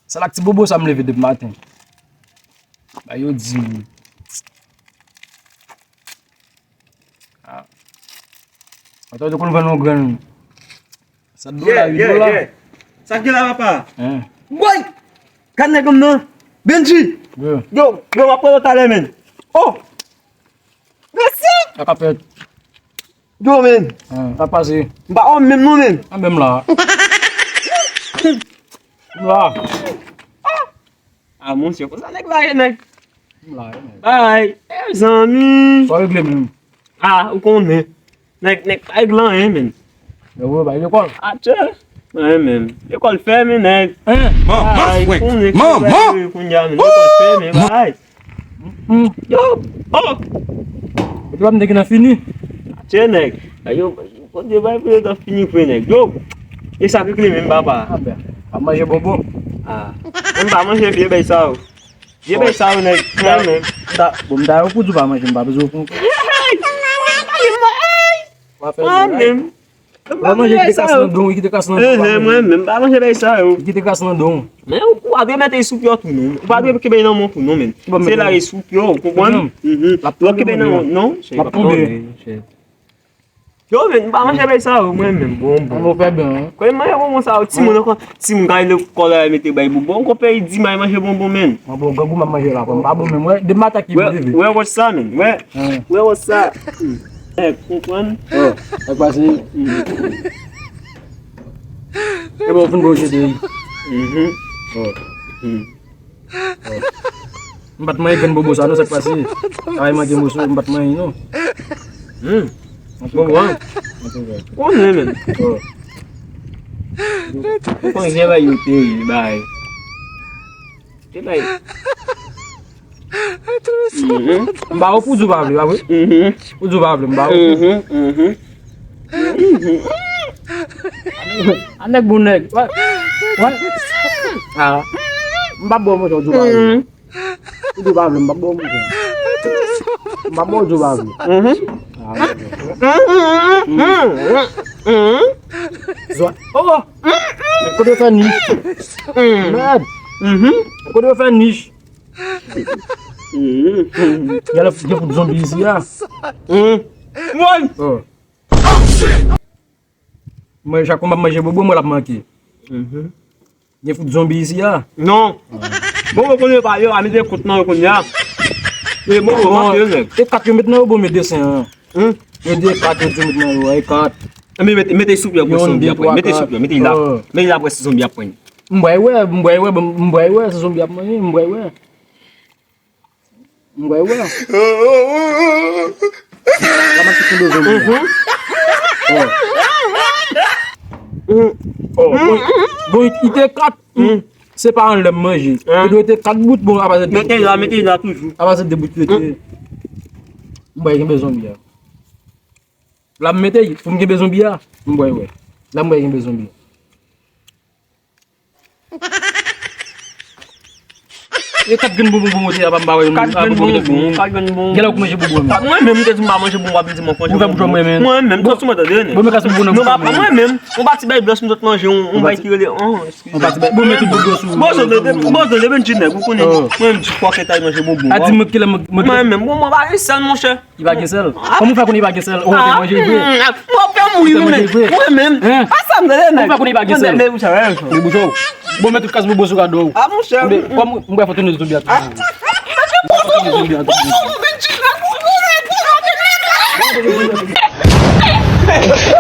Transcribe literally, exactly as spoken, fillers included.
Se la ak ti bobo sa m leve depi maten. Ba yo di m. Ah. Atò, yo konn vann yon grenn. Sèt dola, uit dola. Sa k gen la, papa? Hein. Woy! Gad nèg m nan. Benji! Yo, yo, m ap pran w talè, men. Oh! Mèsi! Sa k ap fèt? Yo, men. Hein, sa k pase? M pa wè w menm non, men. Ah, menm la. M la. Ah, monchè, konsa nèg la ye, nèg. M la, ye, nèg. Bay, eh, zanmi. Sa w regle menm? Ah, ou konnen. Nèg, nèg pa regle anyen, men. Yo, bro, bay lekòl. Atchè. Mwen menm. Lekòl fèmen, nèg. Hein? Manman, ay, frenk. Konnen ki manman. Bagay kounye a, men. Lekòl fèmen, bay. Mm. Yo, oh. Ou te pa m te gen nan fini. Atchè, nèg. Ay, yo, Bondye bay pou yo t ap fini vre, nèg. Yo. E sa k regle menm, papa? Ah, ben, pa manje bonbon. Ah. Mwen pa manje vye bay sa yo. Vye bay sa yo, nèg. Mwen menm. Bon, m ta yo pou di w pa manje, m pa bezwen w pou. Mwen menm. M pa manje, kite kras nan don, kite kras nan don. Mwen menm, m pa manje bay sa yo. Kite kras nan don. Men ou, ou pa dwe mete sou pye w tou non. Ou pa dwe kenbe nan men w tou non, men. Se la e sou pye w, ou konprann? Mhm. Lè w kenbe nan men w, non. L ap tonbe. Yo, men, m pa manje bay sa yo, mwen menm, bonbon. An nou fè byen, hein. Kòman manje bonbon sa yo, timoun ankò, timoun kay lekòl la, mete bay bonbon, ankò peyi di m al manje bonbon, men. Mwen bon, grangou m ap manje la, m pa bon, men mwen, de maten ki leve. Wè, wè, sa, men, wè. Hein. Wè, wè, sa. Nèg, konprann? Oh, sa k pase? E bon, fin bon jete. Mhm. Oh. M pa t manje grenn bobo sa non, sa k pase? Sa va manke moso, m pa t manje non. Hmm. Bon, bon. Konnen, men. Oh. Ou konnen gen bagay yo teri, bagay. Gen bagay. Mhm. M ba ou pou di w pa vle, pa vre? Mhm. Ou di w pa vle, m ba ou. Mhm, mhm. A nèg bon nèg. Wè. Wè. Ah. M pa bon, mwen, ou di w pa vle. Mhm. Ou di w pa vle, m pa bon, mwen. M pa bon, ou di w pa vle. Mhm. Ah, ok. Mhm. Zwa. Oh! Kote w fè nich? Mèd. Mhm. Kote w fè nich? Yalè gen fout zonbi isi a. Mwen. Oh. Mwen, chak fwa m ap manje bobo, mwen l ap manke. Gen fout zonbi isi a. Non. Bobo konnen pa yo, a mete kont nan yo kounye a. E bobo manke yo, nèg. E kat yo met nan yo, bon, met desen an. Hmm? Yo di e kat yo di met nan yo, e kat. Mete, mete sou pye pou zonbi ap pran. Mete sou pye, mete la. Mete la pou si zonbi ap pran. M bwè wè, m bwè wè, m bwè wè, si zonbi ap manje, m bwè wè. M bwè wè. La m ap kite do zonbi. Mhm. Oh. Oh, bon, bon, li te kat. Se pa anlè m manje. Li dwe te kat bout, bon, apa se de bout. Mete la, mete la toujou. Apa se de bout yo te. M bwè genbe zonbi a. La m mete pou m genbe zonbi a. M bwè wè. La m bwè genbe zonbi a. E kat grenn bonbon pou monte a, pa m pa wè yon. Kat grenn bonbon, kat grenn bonbon. Gen lè ou manje bonbon. Mwen menm, m te di m pa manje bonbon, w ap vin di m manje bonbon. Ou fè bouch mwen, men. Mwen menm, tout sou mwen tande, nèg. Bon, men kas bonbon nan bouch mwen. Non, pa mwen menm. Yon pati bay blanch m sot manje, yon, yon bay ki rele, oh, eskize. Yon pati bay. Bon, men tout bonbon sou. Bon, so, de, de, bon, de, de, ben, ti nèg, ou konnen. Mwen menm, ti pòkèt ay manje bonbon. A di mwen kilè mwen, mwen. Mwen menm, bonbon pa gen sèl, monchè. Li pa gen sèl. Kòman w fè konnen li pa gen sèl? Ou te manje vre. M ap fè mouri wi, men. Mwen menm. Hein? Pa sa m tande, nèg. Ou fè konnen li pa gen sèl? Men bouch ou. Bon, men tout kas bonbon sou kado w. Ah, monchè. Kòm m bwè fò tounen zonbi a tou. Ah. Tounen zonbi a tou. Bonbon, men ti nèg, bonbon, nèg, bonbon, nèg.